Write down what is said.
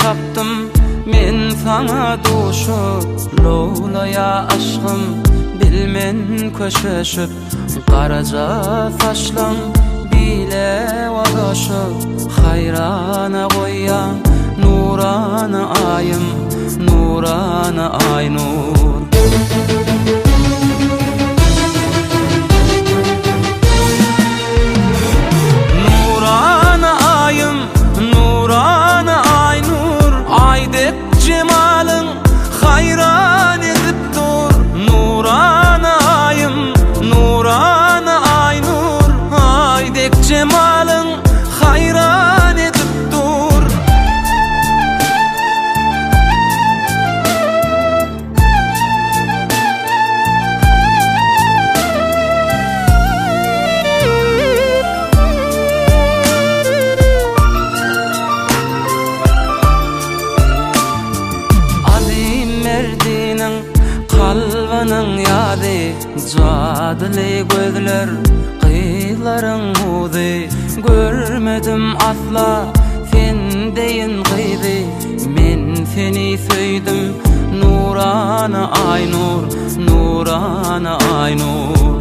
tapdym men saňa duşup Lowlaýa aşgym bilmen köşeşip Garaja saçlaň bile uzaşyp Haýrana goýýaň nurana aýym Nurana aý nur. Nurana aýym, nurana aý nur, Aý dek jemalyň haýran edip dur. Nurana aýym, nurana aý nur, Aý dek jemalyň haýran edip dur. Azim merdiniň kalbynyň ýazy, Jadyly gözler gyzlaryň huzy, Görmedim asla sen deýin gyzy. Men seni söýdüm nurana Aýnur, nurana Aýnur.